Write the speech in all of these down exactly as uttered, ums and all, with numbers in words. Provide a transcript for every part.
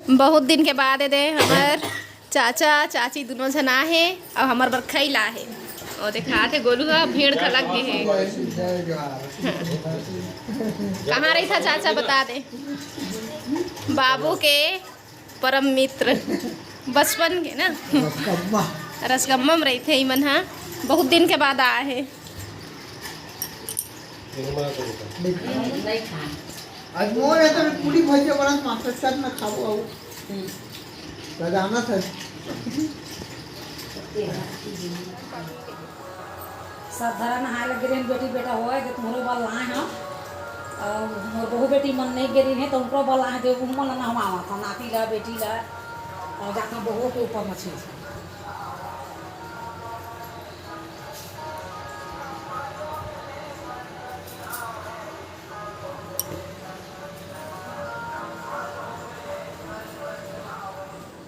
बहुत दिन के बाद ए दे हमर चाचा चाची दुनों झन आ हे अउ हमर बर खई ला हे। अउ देखा थे गोलू ह भीड़ खलक गे हे। कहाँ रही था चाचा, बता दे। बाबू के परम मित्र, बचपन के ना। रसगम्मा। रसगम्मा में रही थे इमन हा, बहुत दिन के बाद आए हे। आज मोर है तो मैं पूरी भजिया बना मास्टर साथ में खाबो आऊ। लगाना था। सब धरा नहाए लग गे रहिन, बेटी बेटा होए, जे तुम्हरो बर लाए हन। अउ मोर बहू बेटी मन नहीं गे रहिन हे, तो उनको बर लाए, जे उमन ला नहवावत हन, नाती ला, बेटी ला, अउ जाकर बहू के ऊपर मछली।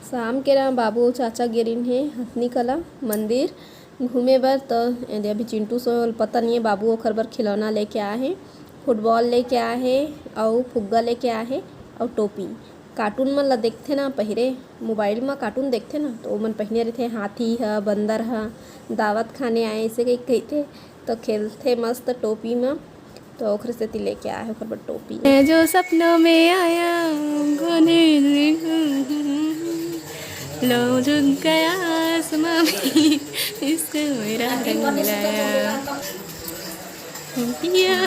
शाम के ना बाबू अउ चाचा गे रिन हे हथनी कला मंदिर घूमे बर। त एदे अभी चिंटू सोए, ओला पता नहीं है, बाबू ओखर बर खिलौना लेके आए हे, फुटबॉल लेके आए हे, अउ फुग्गा लेके आए हे, अउ टोपी। कार्टून मन ला देखथे ना पहिरे, मोबाइल म कार्टून देखथे ना, तो ओमन पहिने रहिथे, हाथी ह, बंदर ह, दावत खाने आए, ऐसे कही कहिथे, तो खेलथे मस्त टोपी म। तो ओखरे सेती लेके आए हे ओखर बर टोपी। मैं जो सपनों में आया, उनको नहीं, लो झुक गया आसमां भी, इसको मेरा रंग लाया। या।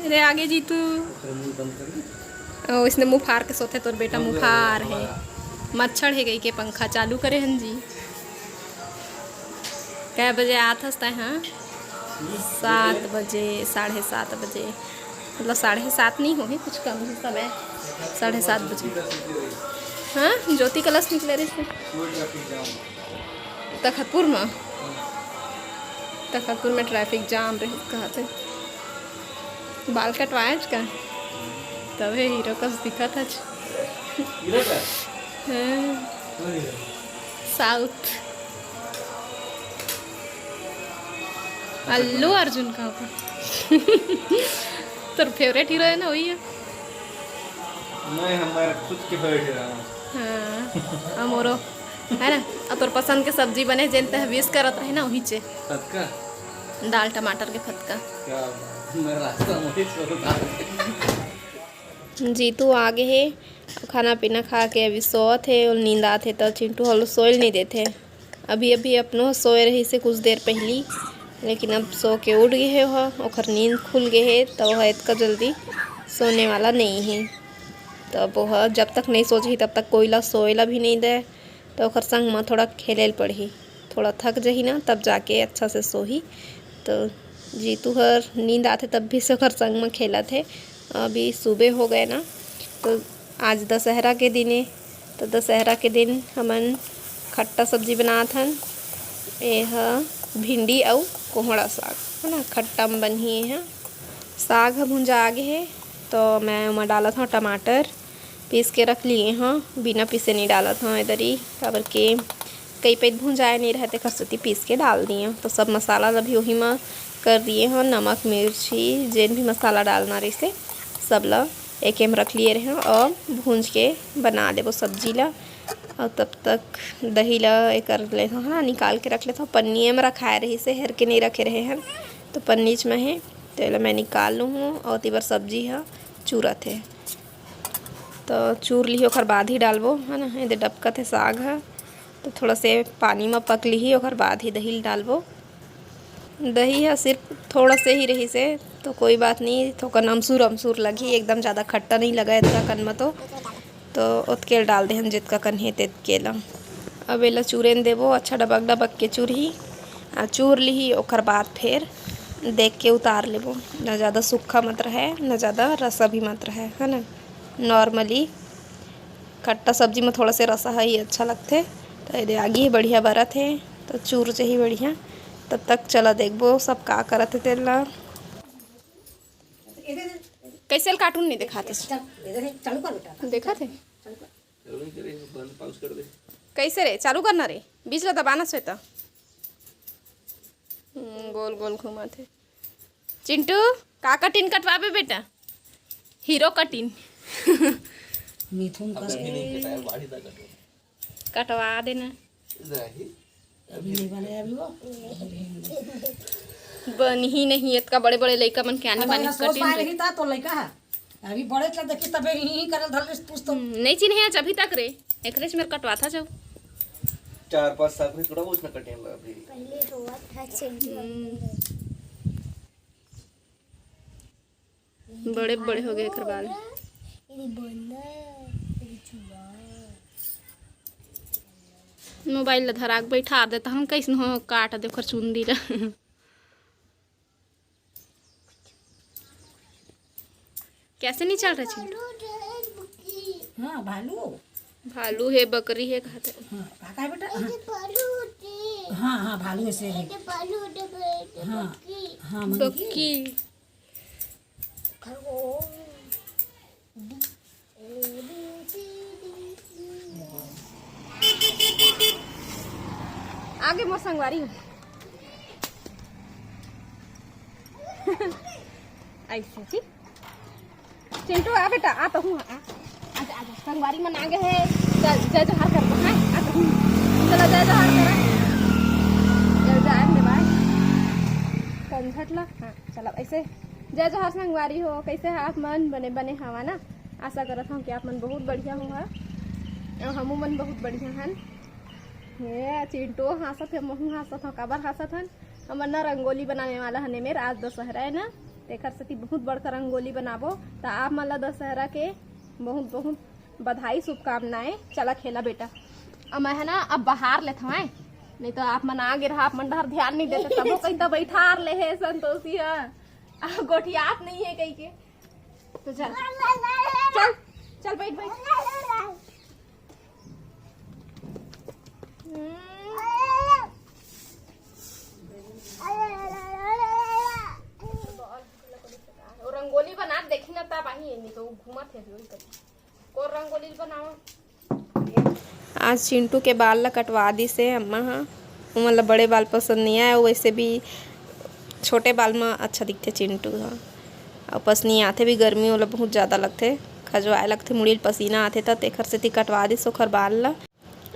रे आगे जीतू। ओ, इसने मुंह फार के सोते, तोर बेटा मुंह फार हे। मच्छर हे गई के पंखा चालू करे हन जी। कै बजे आत हस तैं? हाँ, सात बजे, साढ़े सात बजे, मतलब साढ़े सात नहीं होही, कुछ कम ही समय, साढ़े सात बजे। हाँ, ज्योति कलश निकले रहिस तखतपुर में। तखतपुर में ट्रैफिक जाम रहिस कहत हे। बाल कटवाएच का? तभे हीरो कस दिखत हच। हीरो का? हाँ। कोई हीरो? साउथ। अल्लू अर्जुन का ओकर। तोर फेवरेट हीरो है ना, वही है। मैं हमारे खुद के फेवरेट हीरो हूँ। हाँ, हमरो। है ना? अउ तोर पसंद के सब्जी बने, जेन तह विश करत रहे ना, वही चे। फतका? दाल टमाटर के फतका। क्या बात। मैं रास्ता में ही सो रहा था। जीतू आगे हे, खाना पीना खा के अभी सोवत हे, ओला नींद आत हे, त चिंटू ह ओला सोए ल नहीं देथे। अभी अभी अपनो सोए रहिस हे कुछ देर पहिली, लेकिन अब सो के उठ गे हे ओह, ओखर नींद खुल गे हे, त ओह एतका जल्दी सोने वाला नहीं हे। तब ओह जब तक नहीं सो जाही, तब तक कोई ला सोए ला भी नहीं दे। तो ओकर संग म थोड़ा खेले ल पड़ही, थोड़ा थक जही ना, तब जाके अच्छा से सोही। तो जीतू हर नींद आथे तब भी से ओकर संग म खेलत हे। अभी सुबह हो गए ना, तो आज दशहरा के दिन ए, तो दशहरा के दिन हमन खट्टा सब्जी बनात हन। ए ह भिंडी अउ कोहड़ा साग है ना, खट्टा म बनही। ए ह साग ह भुंजा आगे हे, तो मैं ओमा डालत हव टमाटर, पीस के रख लिए हव, बिना पीसे नहीं डालत हव ए दरी, काबर के कई पइत भुंजाए नहीं रहे, तेकर सेती पीस के डाल दिए। तो सब मसाला ला भी ओही म कर दिए हव, नमक, मिर्ची, जेन भी मसाला डालना रहिसे, सब ला एके म रख लिए रहे हव। अब भूंज के बना लेबो सब्जी ला। और तब तक दही ला ए कर लेथव, हाँ, निकाल के रख लेथव। पन्नी म रखाए रहिसे, हेर के नहीं रखे रहे हन, तो पन्नीच म हे, तेला मैं निकाल लूँ हूँ। और तिबर सब्जी ह चूरत हे। तो चूर लिही, ओखर बाद ही डालबो, है ना। एदे डबकत हे साग ह, तो थोड़ा से पानी म पक लिही, ओखर बाद ही दही ल डालबो। दही ह सिर्फ थोड़ा से ही रहिसे, तो कोई बात नहीं, थोकन अमसूर अमसूर लगही, एकदम ज़्यादा खट्टा नहीं लगा एतका कन म तो। तो ओतके ल डाल देहन, जेतका कन हे तेतके ल। अब एला चूरे ल देबो, अच्छा डबक डबक के चूरही, आ चूर लिही, ओखर बाद फेर देख के उतार लेबो। ना ज़्यादा सूखा मत रहे, ना ज़्यादा रसा भी मत रहे, है ना, नॉर्मली। खट्टा सब्जी में थोड़ा से रसा ह ही अच्छा लगथे। तो एदे आगी बढ़िया बरत हे, तो चूर जही बढ़िया। तब तक चला देखबो सब का करत हे तेला। कैसे ल कार्टून नहीं दिखाते? चल, इधर है, चालू कर बेटा। देखा थे? चालू कर। बंद, पाउस कर दे। कैसे रे? चालू करना रे, बीच ला दबाना स्वेता। हम्म, गोल गोल घुमाथे। चिंटू, का कटिन कटवाबे बेटा? हीरो कटिन। मिथुन कस के। कटवा देना। अभी नहीं बने अभी वो। बनी ही नहीं, इतका बड़े बड़े लइका मन के आने अब बानी मेरा सोच कटिन पाए रे। नहीं था तो लइका है। अभी बड़े चल देखी तबे ही करल धर पूछ तो। हम्म, नहीं चिन्हे आज अभी तक रे। एकरे से मेरे कटवा था जाओ। चार पांच साल में थोड़ा बहुत ना कटे अभी। पहले रोआ था चिंटू। हम्म, बड़े बड़े हो गए एकर बाल। ये बंदा, ये चूहा। मोबाइल ला धरा के बैठा देता हम, कैसन हो काट दे ओकर चुंदी ला। कैसे नहीं चल रहा चिंटू? हाँ भालू। भालू है, बकरी है, कहते। हाँ का का है बेटा? हाँ, हाँ हाँ भालू ऐसे है। हाँ हाँ मन की। बक्की। आगे मोर संगवारी। ऐसे ठीक। चिंटू आ बेटा, आ तो हूँ, आ। आजा आजा, संगवारी मन आगे है। चल जय जोहार कर दो, हैं? आ तो हूँ। चलो जय जोहार करो। जय जय दे भाई। समझट ला। हाँ चलो ऐसे। जय जोहार संगवारी हो, कैसे है आप मन? बने बने हवा ना। आशा करत हूँ कि आप मन बहुत बढ़िया हो हा। और हमू मन बहुत बढ़िया हन। हे चिंटू हंसत है, महू हंसत हूँ। काबर हंसत हन? हमर ना रंगोली बनाने वाला हन एमेर, आज दशहरा है ना, तेखर सेती बहुत बड़का रंगोली बनाबो। त आप मन ला दशहरा के बहुत बहुत बधाई, शुभकामनाएं। चला खेला बेटा। अब मैं है ना, अब बाहर लेत हवं, नहीं तो आप मन आगे रहा, आप मन डहर ध्यान नहीं देते, तबो कहीं तो बैठार ले है संतोषी है। अब गोठियात नहीं है कहीं के। तो चल, चल, चल बैठ बैठ। हम्म। वो रंगोली बना देखी ना, तब आही है, नहीं तो वो घूमत है अभी, वही करी। और रंगोली बनावा। आज चिंटू के बाल ला कटवा दिस हे अम्मा ह। ओमन ला बड़े बाल पसंद नहीं आए, अउ वैसे भी छोटे बाल म अच्छा दिखथे चिंटू ह। अउ पसनी आथे भी, गर्मी ओला बहुत ज़्यादा लगथे, खजवाए लगथे, मुड़ी ल पसीना आथे, त तेखर सेती कटवा दिस ओखर बाल ला।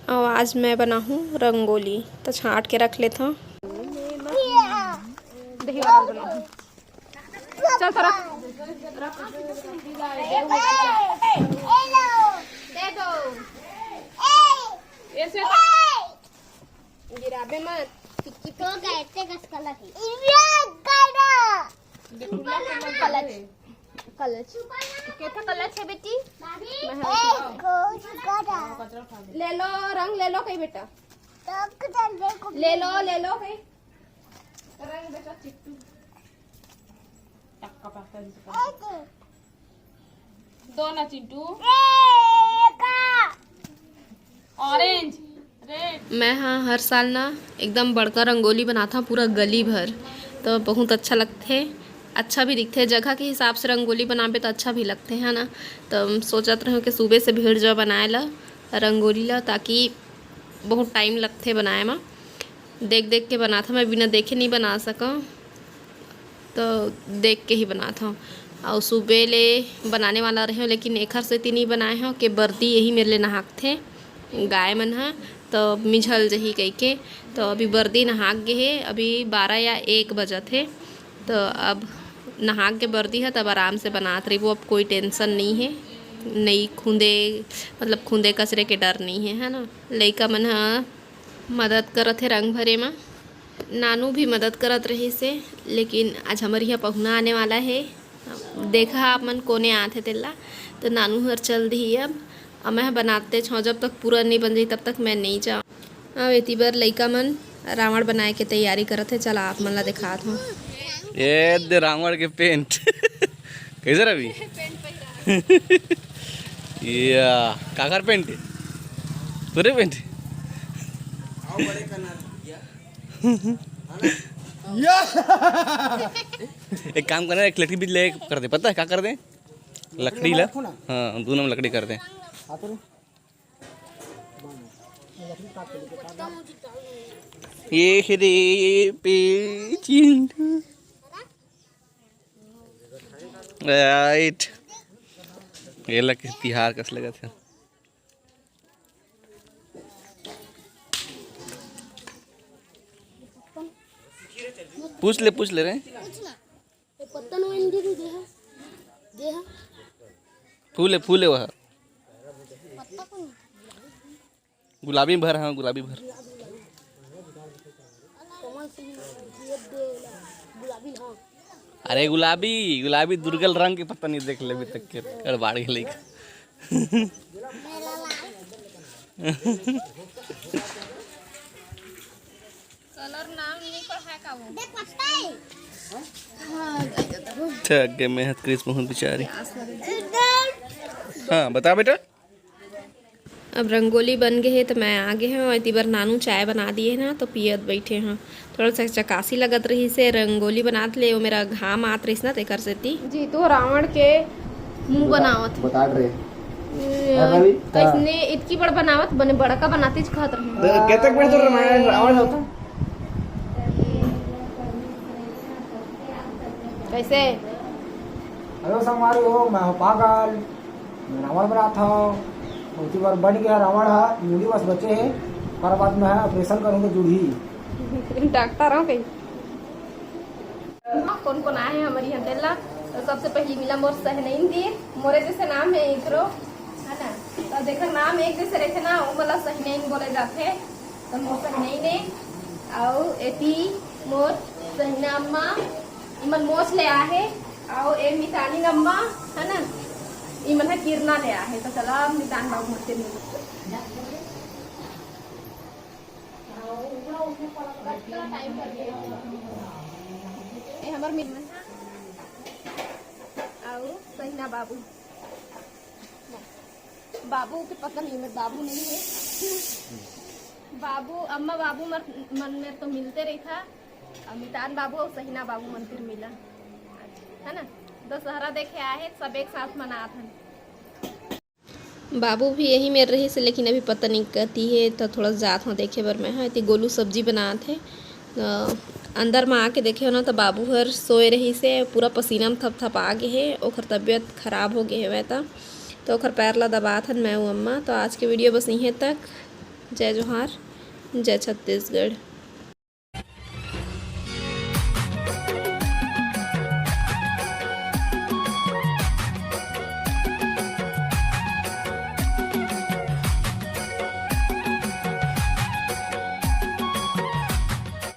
अउ आज मैं बनाहूँ रंगोली, त छांट के रख लेथव। दही वाला बनाहूँ। चल तो रख। दे दो। ऐसे गिराबे मत। टिक्की तो कहते कस कलर है। कलच। कलच। कैसा कलच है बेटी? ले लो, रंग ले लो कहीं बेटा। ले लो, ले लो कहीं। रंग बेटा चिट्टू। टक्का पक्का। दो ना चिंटू। ऑरेंज। रेड। मैं हाँ हर साल ना एकदम बड़का रंगोली बनाथव, पूरा गली भर, तो बहुत अच्छा लगथे, अच्छा भी दिखथे। जगह के हिसाब से रंगोली बनाबे तो अच्छा भी लगथे, है ना। तो हम सोचत रहेंव कि सुबह से भीड़ जाओ बनाए ला रंगोली ला, ताकि बहुत टाइम लगथे बनाए मा। देख देख के बनाथव, मैं बिना देखे नहीं बना सकव। तो देख के ही बनात हव। अउ सुबह ले बनाने वाला रहेंव, लेकिन एखर सेती नइ बनाए हव के बरदी यही मेर ले नहाकथे गाय मन ह, तो मिझल जही कहिके। तो अभी बरदी नहाक गे हे, अभी बारह या एक बजत हे। तो अब नहाक गे बरदी ह, तब आराम से बनात रहिबो। अब कोई टेंशन नइ हे, नइ खूंदे, मतलब खूंदे कचरे के डर नइ हे, है ना। लइका मन ह मदद करत हे रंग भरे म। नानू भी मदद करत रहिस हे, लेकिन आज हमर इहाँ पहुना आने वाला हे। देखा आप मन कोने आत हे तेला, तो नानू हर चल दिही अब। अब मैं बनाते छौं, जब तक पूरा नइ बन जाही तब तक मैं नइ जांव। अब एती बर लइका मन रावण बनाए के तैयारी करत हे। चला आप मन ला देखात हौं। ये दे रावण के पेंट। कैसे रवि? या काकर पेंट है? तोरे पेंट है? एक काम करना, एक लकड़ी भी ले कर दे। पता है क्या कर दे? लकड़ी ला। हाँ, दोनों में लकड़ी कर दे। ये रे पे चिंटू। राइट। एला के तिहार कस लगत हे। पूछ ले, पूछ ले रे। पूछ ना। ए, पत्ता नो इंदे दे हा। दे हा। फूल हे, फूल हे वह। पत्ता कौन? गुलाबी भर, हाँ, गुलाबी भर। कमल से भी ये दे ला, गुलाबी, हाँ। अरे गुलाबी, गुलाबी दुर्गल रंग के पत्ता नहीं देख ले अभी तक के, गड़बड़ गेले। कलर नाम नहीं पढ़ा का वो? देख पत्ता है। थक गे मैं, हत क्रिस बहुत बेचारी। हाँ, बता बेटा। अब रंगोली बन गे हे, त मैं आ गे हंव। एती बर नानू चाय बना दिए ना, तो पियत बइठे हंव। थोड़ा सा चकासी लगत रहिस हे, रंगोली बनात ले ओ मेरा घाम आत रहिस ना, तेकर सेती। जीतू रावण के मुंह बनावत हे। बता रहे। अ, अरे रवि, हाँ। अइसने इतकी बड़ बनावत, बने बड़का बनातीच कहत रहे। तो केतक बड़े तो रामायण, रावण होता? कैसे? अरे संगवारी हो, मैं हंव पागल। मैं रावण बनात हंव। ओती बर बन गया रावण ह, मुड़ी बस बचे हे। ओकर बाद मैं ऑपरेशन करूंगा, जुड़ही। डॉक्टर हो कहीं? कोन कोन आए हे हमर इहाँ तेला? तो सबसे पहली मिला मोर सहनैन दीदी, मोरे जैसे नाम हे एकरो, है ना? तो जेकर नाम एक जैसे रहिथे ना, ओ मन ला सहनैन बोले जाथे। तो मोर सहनैन हे, अउ एती मोर सहिना अम्मा, इमन मोच ले आहे, अउ ए मितानी अम्मा, है ना, इमन ह किरना ले आहे। तो चला, मितान बाबू मन के मिल। ए हमर मिल, अउ सहिना बाबू। बाबू के पता नहीं, मेरे बाबू नहीं है। बाबू, अम्मा बाबू मर, मन में तो मिलते रहिथा। अउ मितान बाबू अउ सहिना बाबू मन फिर मिला, है ना? दशहरा देखे आए, सब एक साथ मनात हन। बाबू भी यही मेर रहिस, लेकिन अभी पता नहीं कती हे, तो थोड़ा जात हंव देखे बर मैं ह। एती गोलू सब्जी बनात हे। अ, अंदर म आके देखे हो ना, तो बाबू हर सोए रहिस हे, पूरा पसीना म थपथपा गे हे, ओकर तबीयत खराब हो गे हवय त, तो ओकर पैर ला दबात हन मैं अउ अम्मा। तो आज के वीडियो बस इहें तक। जय जोहार, जय छत्तीसगढ़।